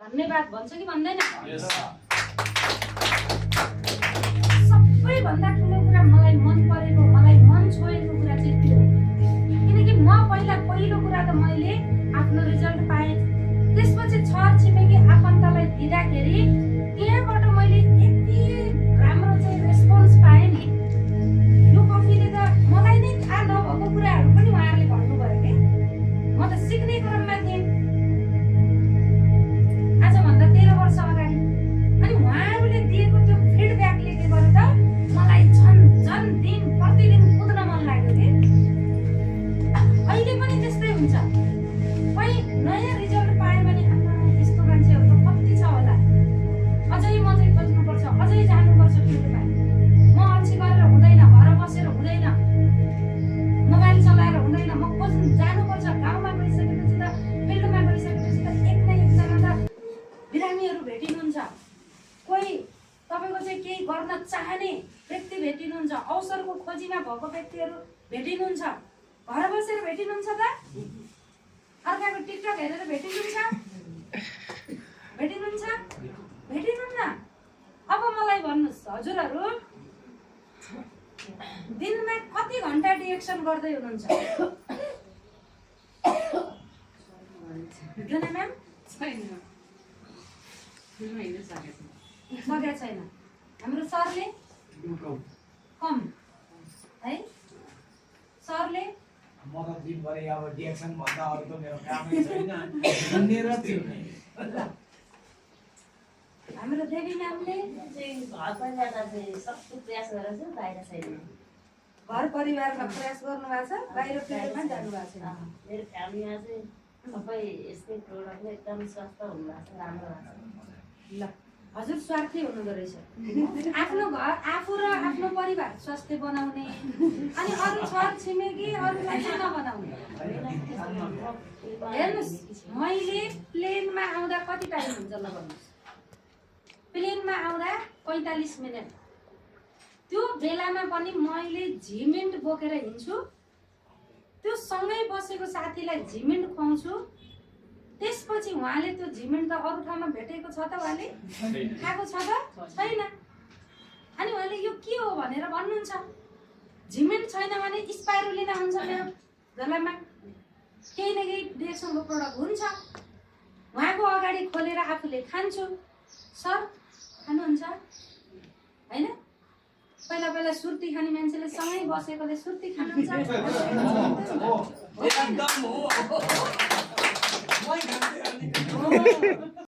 धन्यवाद भन्छ कि भन्दैन? सबैभन्दा ठुलो कुरा मलाई मन परेको, मलाई मन छोएको कुरा चाहिँ त्यो हो। किनकि म पहिलो कुरा त मैले आफ्नो रिजल्ट पाएँ, त्यसपछि छर छिमेकी आफन्तलाई दिँदाखेरि त्यहाँबाट मैले यति राम्रो चाहिँ रेस्पोन्स पाएँ नि। यो कफीले त मलाई नै थाहा नभएको कुराहरू पनि उहाँहरूले भन्नुभयो कि म त सिक्ने क्रममा थिएँ आजभन्दा 13 वर्ष अगाडि। अनि उहाँहरूले दिएको त्यो फिडब्याकले के गर्यो त मलाई झन् दिन प्रतिदिन कुद्न मन लाग्यो कि अहिले पनि त्यस्तै हुन्छ। कोही नयाँ रिजल्ट पायो भने यस्तो मान्छेहरू त कति छ होला, अझै म चाहिँ खोज्नुपर्छ, अझै जानुपर्छ फिल्डमा। म अल्छी गरेर हुँदैन, घर बसेर हुँदैन, मोबाइल चलाएर हुँदैन, म खोज्नु जानुपर्छ। गाउँमा गइसकेपछि त फिल्डमा गइसकेपछि त एक न एकजना त बिरामीहरू भेटिनुहुन्छ, कोही तपाईँको चाहिँ केही गर्न चाहने व्यक्ति भेटिनुहुन्छ, अवसरको खोजीमा भएको व्यक्तिहरू भेटिनुहुन्छ। घर बसेर भेटिनुहुन्छ त? अर्काको टिकटक हेरेर भेटिनुहुन्छ? भेटिनुहुन्न? अब मलाई भन्नुहोस् हजुरहरू दिनमा कति घन्टा डिएक्सन गर्दै हुनुहुन्छ? जुन म्याम सकेको छैन। हाम्रो सरले कम है? सरले म त दिनभरि अब डिएक्सन भन्दा अरू त मेरो कामै छैन। हाम्रो देवी म्यामले घर परिवारमा चाहिँ सक्दो प्रयास गरेर चाहिँ बाहिर छैन। घर परिवारमा प्रयास गर्नु भएको छ, बाहिर फिल्डमा जानु भएको छैन। मेरो फ्यामिलीमा चाहिँ सबै यस्तै प्रोडक्टले एकदम स्वस्थ हुनुभएको छ, राम्रो भएको छ। ल हजुर स्वार्थी हुनुहुँदो रहेछ। आफ्नो घर आफू र आफ्नो परिवार स्वास्थ्य बनाउने अनि अरू छर छिमेकी अरूलाई चाहिँ नबनाउने। हेर्नुहोस् मैले प्लेनमा आउँदा कति टाइम हुन्छ ल भन्नुहोस्? प्लेनमा आउँदा 45 मिनट। त्यो बेलामा पनि मैले झिमिन्ट बोकेर हिँड्छु, त्यो सँगै बसेको साथीलाई झिमिन्ट खुवाउँछु। त्यसपछि उहाँले त्यो झिमिन्ट त अरू ठाउँमा भेटेको छ त, उहाँले खाएको छ त छैन? अनि उहाँले यो के हो भनेर भन्नुहुन्छ। झिमिन्ट छैन भने स्पाइरुलिना हुन्छ मेरो गलामा, केही न केही डिएक्सनको प्रोडक्ट हुन्छ। उहाँको अगाडि खोलेर आफूले खान्छु। सर खानुहुन्छ होइन? पहिला सुर्ती खाने मान्छेले सँगै बसेकोले सुर्ती खानुहुन्छ।